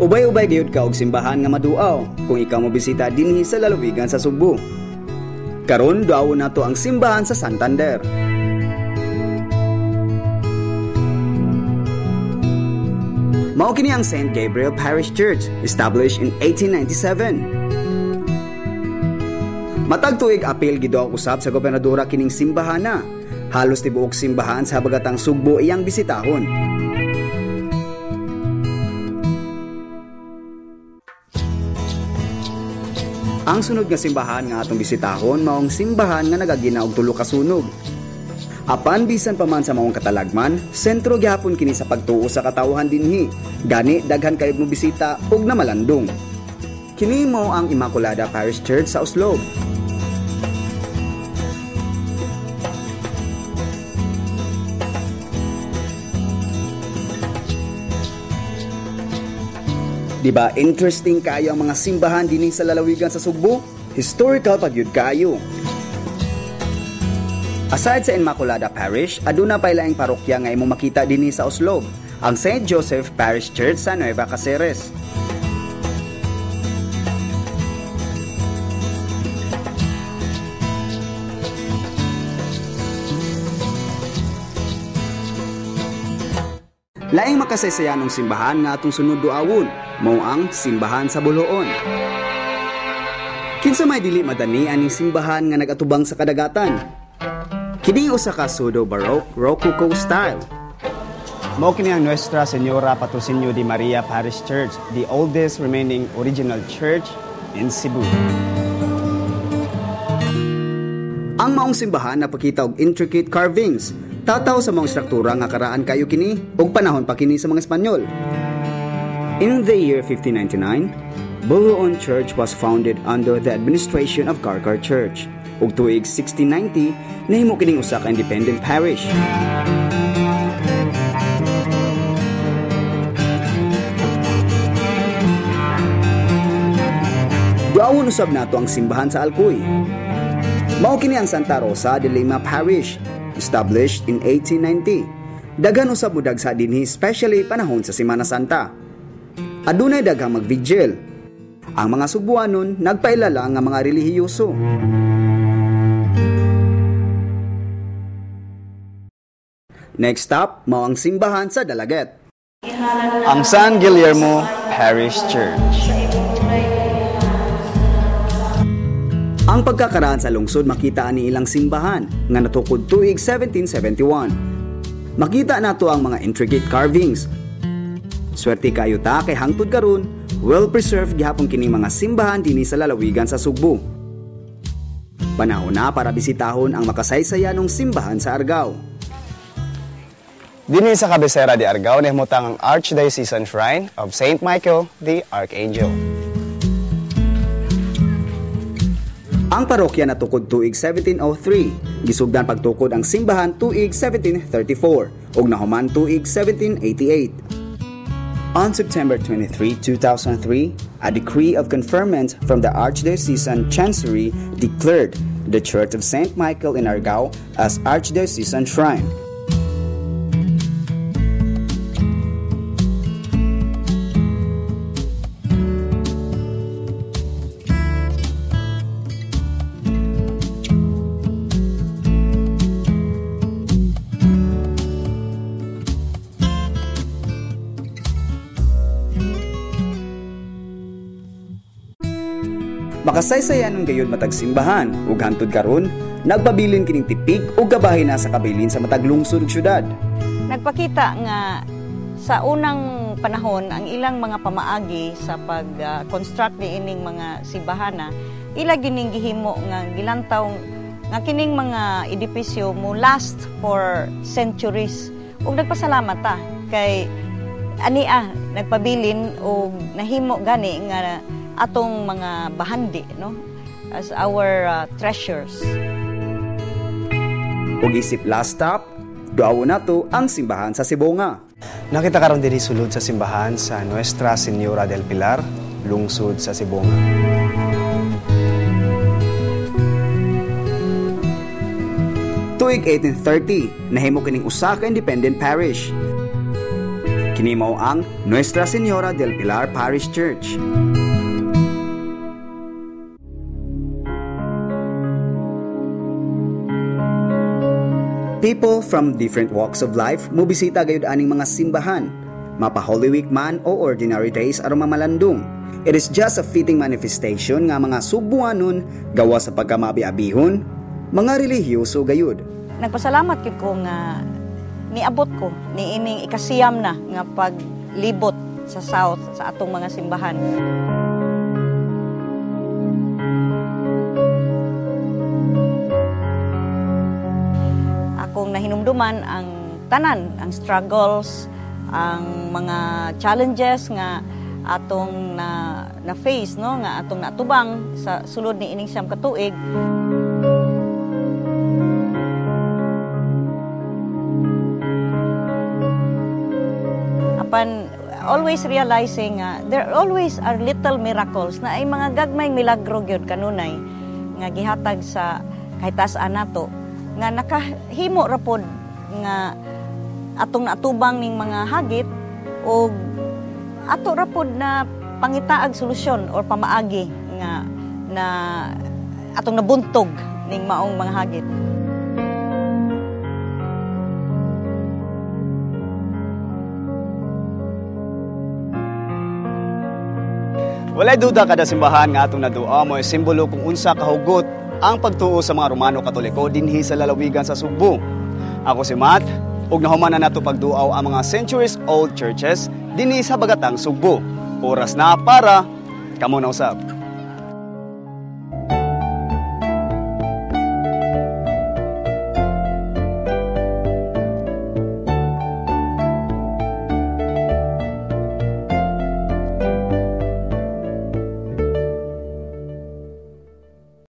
Ubay-ubay gayud ka og simbahan nga maduaw kung ikaw mobisita dinhi sa lalawigan sa Sugbo. Karon duawon nato ang simbahan sa Santander. Mao kini ang St. Gabriel Parish Church, established in 1897. Matag tuig apil giduaw usab sa gobernadora kining simbahana. Halos tibuok simbahan sa habagatang Sugbo iyang bisitahon. Ang sunod nga simbahan nga atong bisitahon maong simbahan nga nagagina og tulo ka sunog. Apan bisan pa man sa maong katalagman, sentro gihapon kini sa pagtuo sa katawhan dinhi. Gani daghan kayog mobisita ug namalandong. Kini mao ang Immaculada Parish Church sa Oslob. Diba interesting kaayo ang mga simbahan dinhi sa lalawigan sa Sugbo? Historical pa gyud kaayo. Aside sa Immaculada Parish, aduna pay laing parokya nga imong makita dinhi sa Oslob, ang St. Joseph Parish Church sa Nueva Caceres. Laing makasaysayanong simbahan nga atong sunod duawon, mao ang simbahan sa Boljoon. Kinsa may dili madani aning simbahan nga nagatubang sa kadagatan? Kini usa ka pseudo-baroque Rococo style. Mao kini ang Nuestra Señora Patrocinio de Maria Parish Church, the oldest remaining original church in Cebu. Ang maong simbahan napakita og intricate carvings. Tataw sa mga struktura nga karaan kayo kini ug panahon pa kini sa mga Espanyol. In the year 1599, Boljoon Church was founded under the administration of Carcar Church. Ug tuig 1690, nahimo kining usa ka independent parish. Duawon usab nato ang simbahan sa Alcoy. Mao kini ang Santa Rosa de Lima Parish, established in 1890. Daghan usab modagsa dinhi, especially panahon sa Semana Santa. Adunay daghang magvigil. Ang mga Sugbuanon nagpailala nga mga relihiyoso. Next stop, mao ang simbahan sa Dalaguete. Ang San Guillermo Parish Church. Ang pagkakaraan sa lungsod makita ani ilang simbahan nga natukod tuig 1771. Makita nato ang mga intricate carvings. Swerte kayo ta kay hangtod karon, well preserved gihapon kini mga simbahan dinhi sa lalawigan sa Sugbo. Panahon na para bisitahon ang makasaysayanong simbahan sa Argao. Dinhi sa kabisera di Argao nahimutang ang Archdiocesan Shrine of Saint Michael the Archangel. Ang parokya natukod tuig 1703, gisugdan pagtukod ang simbahan tuig 1734 ug nahuman tuig 1788. On September 23, 2003, a decree of conferment from the Archdiocesan Chancery declared the Church of St. Michael in Argao as Archdiocesan Shrine. Makasaysayan gayud matag simbahan ug hantod karon nagpabilin kining tipik ug gabahin na sa kabilin sa matag lungsod ug syudad. Nagpakita nga sa unang panahon ang ilang mga pamaagi sa pag-construct ni ining mga simbahana ila gining gihimo nga gilantaw nga kining mga edipisyo mo last for centuries ug nagpasalamat ta kay ania nagpabilin og nahimo gani nga atong mga bahandi, no, as our treasures. Ug isip last stop, duawon nato ang simbahan sa Sibonga. Nakita karon diri sulod sa simbahan sa Nuestra Señora del Pilar, lungsod sa Sibonga. Tuig 1830, nahimo kining usa ka independent parish. Kini mao ang Nuestra Señora del Pilar Parish Church. People from different walks of life mobisita gayud aning mga simbahan, mapa Holy Week man o ordinary days aron mamalandong. It is just a fitting manifestation nga mga Sugbuanon gawa sa pagkamabi-abihon, mga relihiyoso gayud. Nagpasalamat gyud ko nga niabot ko niining ikasiyam na nga paglibot sa South sa atong mga simbahan. Akong nahinumduman ang tanan, ang struggles, ang mga challenges nga atong na face, no, nga atong natubang sa sulod ni ining 9 ka tuig. Apan always realizing nga there always are little miracles na ay mga gagmayng milagro gyud kanunay nga gihatag sa kahitaas-an nato nga nakahimo ra pod nga atong naatubang ning mga hagit og ato ra pod na pangitaag solusyon or pamaagi nga na atong nabuntog ning maong mga hagit. Walay duda kada simbahan nga atong naduaw mo simbolo kung unsa kahugot ang pagtuo sa mga Romano Katoliko dinhi sa lalawigan sa Sugbo. Ako si Matt, ug nahuman na nato pagduaw ang mga centuries old churches dinhi sa Bagatang, Sugbo. Oras na para kamo na usab.